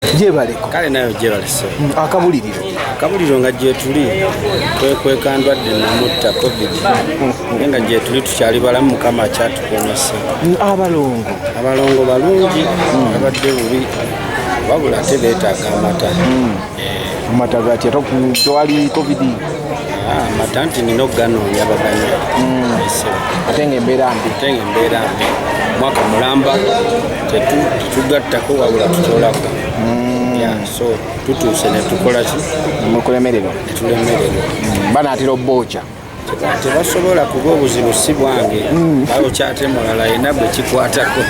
Gyebaleko. Kale nayo gyebalese. Akabuliriro. Akabuliriro nga gyetuli twekweka ndwadde namutta COVID, naye nga gyetuli tukyali balamu, Mukama akyatukuumisa. Abalongo. Abalongo balungi, babadde bubi, wabula ate beetaaga amata. Amata gatya? Tewali COVID? Ah, amata nti nina okuganoonya baganywa. Ate nga embeera mbi. Ate nga embeera mbi, mwaka mulamba tetugattako wabula tutoolako. Yeah, so tutuuse netukola ki? Mukulemererwa. Netulemererwa. Banaatera obbookya. Tebasobola kuba, obuzibu si bwange, baokyate mulala yena gwe kikwatako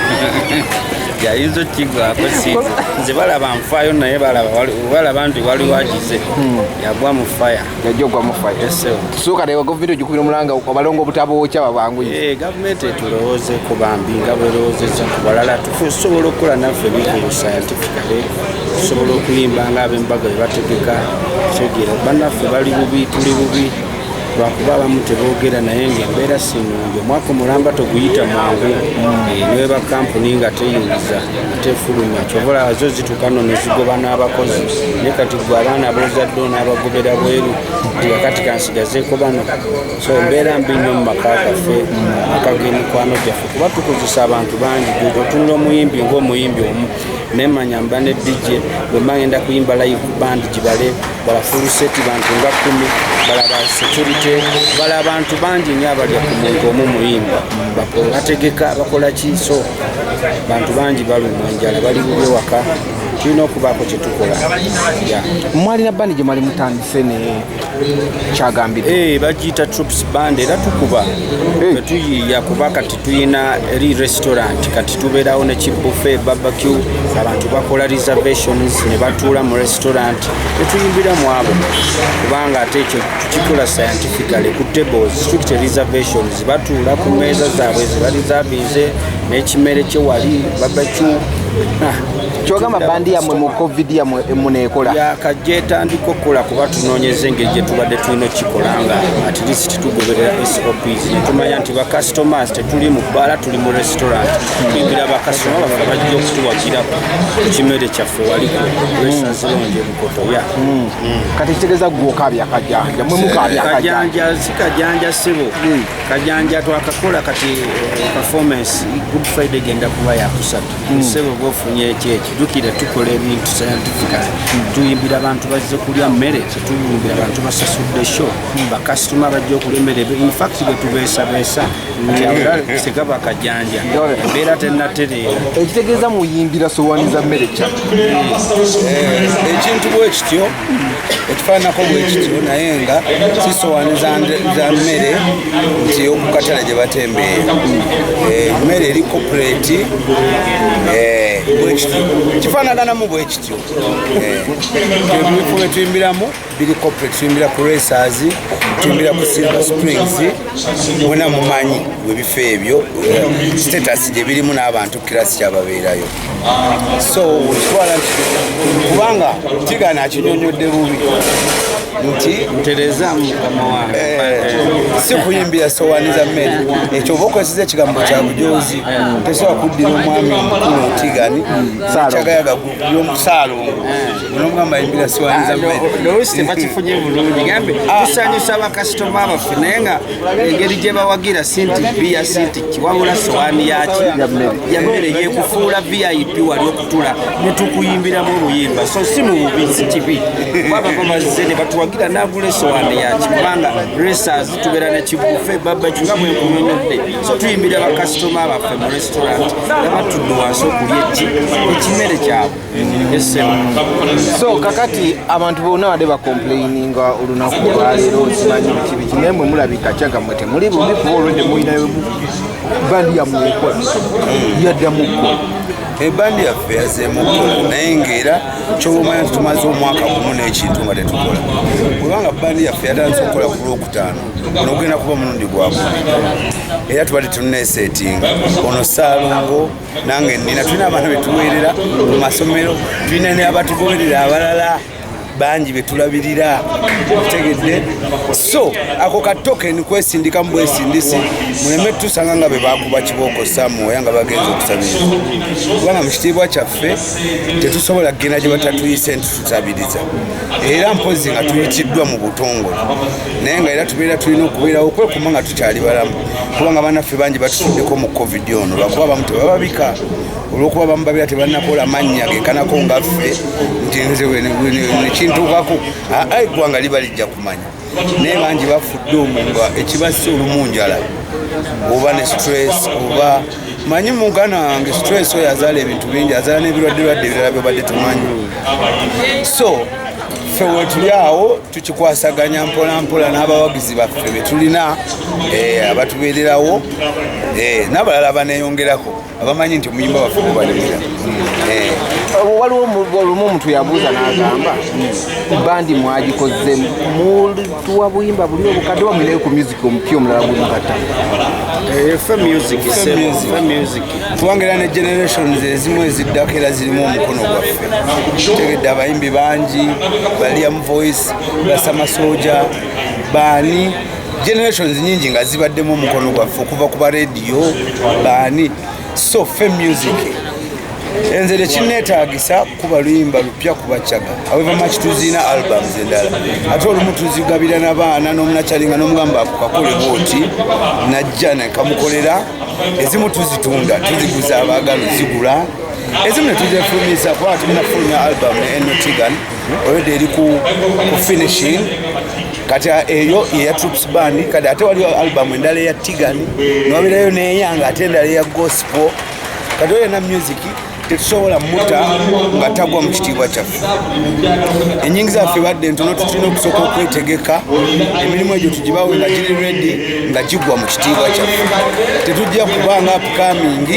yayinza okigwako, si nze. Balaba nfaayo, naye balaba nti waliwo agize yagwa mu faya. Yajja ogwa mu faya. Tusooka naye gavumenti ogikubira omulanga, abalongo obutabookya babanguyize. Eh, gavumenti etulowoozeeko bambi nga bwerowoozeza ku balala. Tusobola okukola naffe ebivulu scientifically, tusobola okuyimba nga ab'embaga bwe bategeka. Tegeera, bannaffe bali bubi, tuli bubi lwakuba abamu teboogera, naye nga embeera si nnungi. Omwaka omulamba toguyita mwangu. Eh, neweba kampuni nga teyingiza nga tefulumya, kyova olaba zo zituuka nno nezigoba n'abakozi. Naye kati gwe abaana bozadde onaabagobera bweru nti kakati kansigazeeko bano? So embeera mbi nnyo mu maka gaffe, maka g'emikwano gyaffe, kuba tukozesa abantu bangi. Otunula omuyimbi ng'omuyimbi omu, nemanya mba ne DJ, bwe mba ngenda kuyimba live band gibale bala full set bantu nga 10, balaba security, bala abantu bangi nnyo abalya ku muntu omu muyimba, bategeka, bakola ki. So bantu bangi balumwa enjala, bali bubi waka, tulina okubaako kyetukola. Yeah. Mwalina bandi gye mwali mutandise ne kyagambire? Eh, bagiyita Troops Band, era tukuba. Tetuyiiya kuba kati tuyina eri restaurant, kati tubeerawo ne kibuffet, barbecue, abantu bakola reservations ne batuula mu restaurant, tetuyimbira mu abo, kubanga ate ekyo tukikola scientifically ku tables, strict reservations, batuula ku meeza zaabwe zebareservinze n'ekimere kye wali barbecue. Ah, Kyogamba bandi yammwe mu COVID yammwe muneekola? Yakajja etandika okukola, kuba tunoonyeza engeri gye tubadde tulina okukikola nga at least tugoberera SOPs, netumanya nti bacustomers tetuli mu bbaala, tuli mu restaurant, tuyimbira bakasitoma baffe bajja okutuwagira ku kimere kyaffe wali ku Racers Lounge e Bukoto ya. Kati kitegeeza gwe okaabya kajanja, mwe mukaabya kajanja? Kajanja si kajanja, ssebo. Kajanja twakakola kati, performance Good Friday genda kuba yakusatu, ssebo. Bwofunye ekyeki jukira tukola ebintu scientifically, tuyimbira abantu bazze kulya mmere, tetuyimbira abantu basasudde show. Bakasitoma bajja okulya emmere, in fact bwe tubeesabeesa nti awo tegaba kajanja, embeera tennatereera. Ekitegeeza muyimbira sowani za mmere kya? Ekintu bwe kityo, ekifaananako bwe kityo, naye nga si sowaani za mmere nti okukatale gye batembeeya. Emmere eri corporate, bwe kityo kifaanaganamu bwe kityo. Ebifo bye tuyimbiramu biri corporate, tuyimbira ku Racers, tuyimbira ku Silver Springs, mwena mumanyi bwebifo ebyo, status gye birimu n'abantu kirasi kyababeerayo. So kitwala nti kubanga tigana akinyonyodde bubi nti Ntereza mukama wange. Si kuyimbira sowaani za mmere ekyo, oba okozesa ekigambo kya bujozi, tosobola kuddira omwami omukulu Tigani kyagayaga yomusaalongo onomugamba ayimbira sowaani za mmere. Oluusi tebakifunye bulungi, gambe tusanyusa bakasitoma baffe, naye nga engeri gye bawagira si nti bbiya, si nti ki, wabula sowaani yaki ya mmere yekufuula VIP wali okutula netukuyimbiramu oluyimba. So si mu bubi, si kibi, babako bazze ne batuwagira nagula esowaani yaki, kubanga Racers tubeera ne kibuffet, barbecue nga bwenkunyonyodde. So tuyimbira bakasitoma baffe mu restaurant nga batudde wansi okulya eki ekimere kyabwe esebo. So kakati abantu bonna badde bacomplaininga olunaku olwaleero, simanyi biki biki, naye mwe mulabika kyaga mmwe temuli bubi, kuba olwedde mulina bandi yammwe ekola, yaddamu kukola. Ebandi yaffe yazeemu okukola, naye ngaera kyoba omanya nti tumaze omwaka gumu n'ekintu nga tetukola, kubanga bandi yaffe yatandise okukola ku Lwokutaano, ono ogenda kuba mulundi gwakubiri, era tuba tetuneesetinga. Ono Saalongo nange nina, tulina abaana betuweerera mu masomero, tulina n'abatugoberera abalala. Bangi betulabirira, otegedde? So ako ka token kwesindika mu bwesindisi, muleme tusanga nga be bakuba kibooko samwoya nga bagenza okusabiriza, kubanga mu kitiibwa kyaffe tetusobola kugenda gye batatuyise nti tusabiriza, era mpozi nga tuyitiddwa mu butongole. Naye nga era tubeera tulina okubeerawo okwekuma nga tukyali balamu, kubanga banaffe bangi batusuddeko mu COVID ono, lwakuba abamu tebababika, olwokuba abamu babeera tebannakola mannya genkanako nga ffe, nti nze nekintuukako eggwanga liba lijja kumanya. Naye bangi bafudde omwo nga ekibassa olumu njala oba ne stress, oba manyi muganda wange stress oyo azaala ebintu bingi, azaala n'ebirwadde lwadde ebirala byobadde tumanyi. So ffe wetuli awo tukikwasaganya mpola mpola n'abawagizi baffe betulina abatubeererawo, n'abalala baneyongerako abamanyi nti omuyimba waffe gubalimira. Waliwo olumu omuntu yabuuza n'agamba, bandi mwagikoze mutuwa buyimba buli obukadde, wamwineyo ku music omupya omulala gwemugatta? Ffe music. Ffe music. Ffe music. Kubanga era ne generations ezimu eziddako era zirimu omukono gwaffe, tegedde? Abayimbi bangi, ba Liam Voice, basamasoja, baani, generations nyingi nga zibaddemu omukono gwaffe okuva ku barediyo baani. So ffe music, enze tekinneetaagisa kuba luyimba lupya kubacyaga. However much tuzina albums endala, ate olumu tuzigabira n'abaana n'omunakyalinga n'omugamba akukakole bwoti, najja nekamukolera. Ezimu tuzitunda, tuziguza abaagala ozigula, ezimu netuzefulumiza, kuba tulina fulumya album ne Enotigan already eri ku finishing kati, eyo eya Troops Band. Kati ate waliwo album endala eya Tigan, niwabeerayo neyanga ate endala eya gospel. Kati oyo yena music tetusobola muta nga tagwa mu kitiibwa kyaffe. Enyingi zaffe badde ntono, tulina okusooka okwetegeka emirimu egyo tugibawe nga giri ready, nga gigwa mu kitiibwa kyaffe. Tetujja kubanga upcoming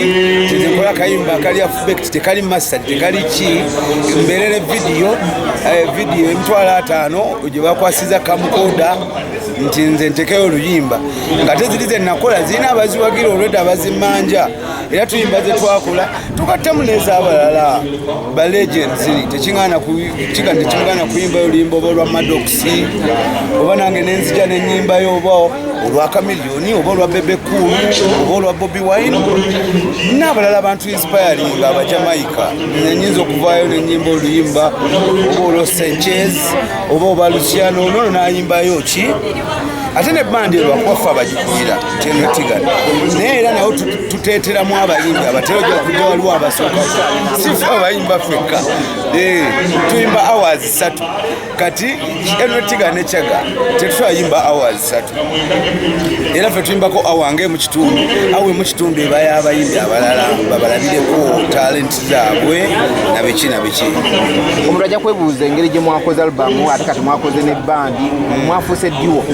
tezenkola kayimba akali affect, tekali master, tekali ki, mbeerere video 50,000 gye bakwasiza camcorder nti nze ntekeyo oluyimba, nga teziri ze nakola, zirina abaziwagira olwedde abazimanja. Era tuyimba ze twakola, tugattemu n'ez'abalala ba legends. Tekimugana kuyimbayo oluyimba oba olwa Maddox, oba nange nenzija nenyimbayo oba olwa Chameleone, oba olwa Bebe Cool, oba olwa Bobi Wine n'abalala abantu inspiring Abajamaika. Nyinza okuvaayo nenyimba oluyimba oba olwa Sanchez oba Luciano, nono nayimbayo ki. Ate ne bandi lwakuba ffe abagikulira kyenotigana, naye era nawo tuteeteramu abayimbi abatera ojja kujja, waliwo abasookako, si ffe abayimba ffekka. Tuyimba hours 3. Kati enotiga nekyaga tetwayimba hours 3, era ffe tuyimbako hour nga 1.5. Hour 1.5 eba y'abayimbi abalala babalabireko talent zaabwe nabiki nabiki. Omuntu ajja kwebuuza engeri gye mwakoze album, ate kati mwakoze ne bandi, mwafuuse duo.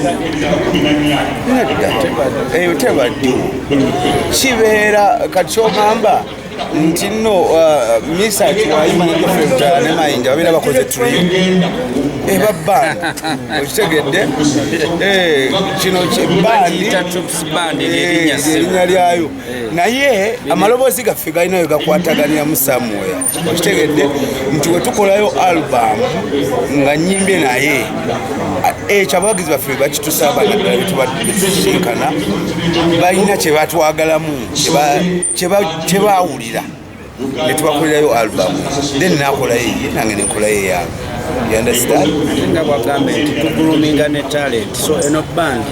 Nedda, eyo teba duo. Kibeera kati kyogamba nti nno Mesach wayimba ne Geoffrey Lutaaya ne Mayinja babeera bakoze trio, eba band, okitegedde? Kino bandi. Bagiyita Troops Band, lyerinnya ssebo. Erinnya lyayo, naye amaloboozi gaffe galinayo gakwataganiramu somewhere, okitegedde? Nti wetukolayo album nga nyimbye naye, ekyo abawagizi baffe bakitusaba, naddala betusinkana, balina kyebatwagalamu, kyebawulira, netubakolerayo album, then nakolayo eye, nange nenkolayo eyange. You understand? Ate nga bwagambye nti tugroominga ne talent, so eno band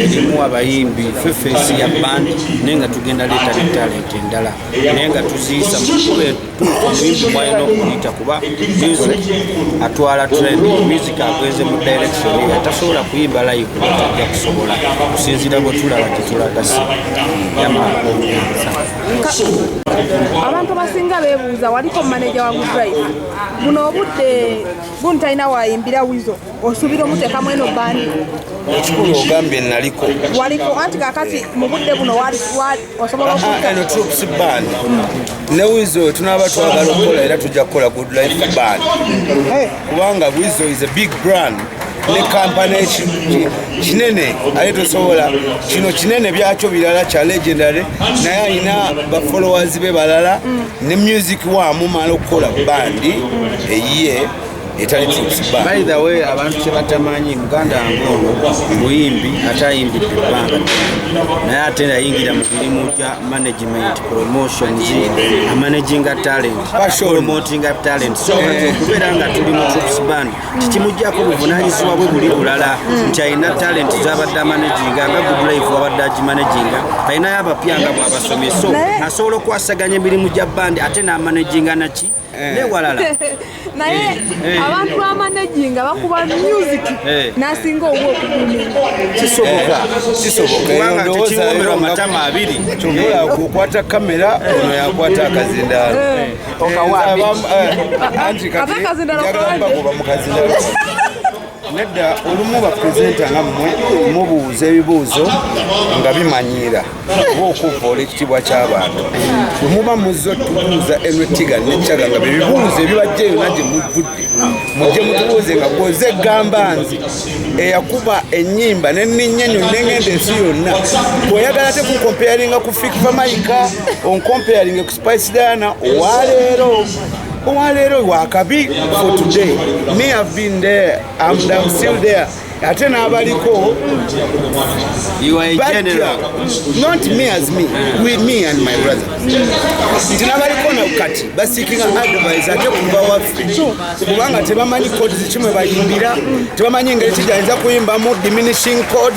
erimu abayimbi fefeesi ya band, naye nga tugenda leeta ne talent endala, naye nga tuziyisa mukuba etuufu omuyimbi mwalina okuyita, kuba music atwala trend, music agweze mu direction eyo, atasobola kuyimba live tajja kusobola kusinziira bwe tulaba tetulaga si yama. Abantu abasinga beebuuza, waliko maneja wa Good Life, buno obudde gundi talina wayimbira Wizo, osuubira omuteekamu eno bandi? Ekikulu ogambye naliko. Waliko, anti kakati mu budde buno osobola okutta? Eno Troops Band ne Wizo tunaaba twagala okukola, era tujja kukola Good Life Band, kubanga Wizo is a big brand ne kampani kinene, ate tosobola kino kinene byakyo birala kya legendary, naye alina bafollowers be balala ne music wamumala okukola bandi eyiye. Etali Troops Band. By the way, abantu kyebatamanyi, muganda wange ono muyimbi, ate ayimbidde ebbanga ddene, naye ate yayingira mu mirimu gya management, promotions, amanaginga talent, Passion. promotinga talent. So kati okubeera nga tuli mu Troops Band tikimuggyako buvunanyizibwa bwe buli bulala, nti alina talent zabadde amanaginga, nga Good Life wabadde agimanaginga, alinayo abapya nga bwabasomye, so asobola okwasaganya emirimu gya band ate n'amanaginga naki newalala. Naye abantu bamanaginga bakuba music nasinga owa okuguminga. Kisoboka. Kisoboka. Kubanga Eyo ndowooza tekiwomerwa yo matama abiri. Kyobola okukwata kamera, ono yakwata akazindaalo. Anti kati Ate akazindaalo njagala kawambe. Mbagoba mu kazindaalo. Nedda, olumu bapresenta nga mmwe mubuuza ebibuuzo nga bimanyiira oba okuvvoola ekitiibwa ky'abantu. Bwe muba muzze otubuuza enwetiga nekyaga nga bebibuuzo ebibajja yonna gye muvudde, mujje mutubuuze nga gwoze egamba nze eyakuba ennyimba nenninnya enyo nengenda ensi yonna. Bw'oyagala ate kunkompeyaringa ku Fik Fameica, onkompeyaringe ku Spice Diana owaleero, owaleero wakabi. For today, me have been there, I'm still there, ate n'abaliko. You are a But general. Not me as me, with me and my brother, nti n'abaliko na kati baseekinga advice ate kuva waffe, kubanga tebamanyi chords kimwe bayimbira, tebamanyi engeri kijayinza kuyimbamu diminishing chord.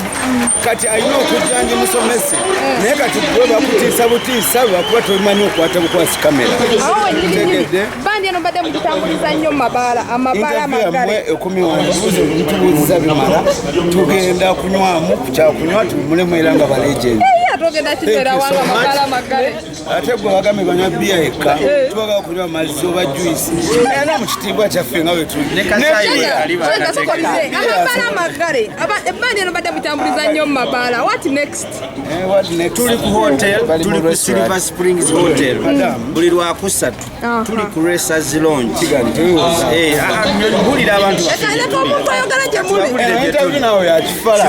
Kati alina okujja ndi musomese, naye kati gwe bakutiisa butiisa lwakuba tobimanyi okwata bukwasi kamera. Awo wenyininyini. Tegedde. Bandi eno mbadde mugitambuliza nnyo mu mabaala, amabaala Interview yammwe amagale. ekumi wandibuuzo mutubuuziza bimala. Tugenda kunywamu ku kyakunywa, tumulemu era nga balegend. Eyi, ate ogenda kinywera Thank you so wanga amabaala much. amagale? Ate gwe bagambe banywa bbiya yekka, tubagala kunywa mazzi oba juice, era mu kitiibwa kyaffe nga bwe tuli. Ne kasayi Ne- ali bakategeka. Amabaala amagale. Ebbandi eno mbadde mutambuliza nnyo mu mabaala. What next? Eh, what next? Tuli ku hotel. Bali mu Tuli ku restaurant. Silver Springs Hotel Madam. buli lwakusatu. Tuli ku Racers Lounge. Kigani, teweewoza. Eh, ah, ah, mpulira abantu. Leka omuntu ayogera gye muli. Eh, interview nawe yakifala.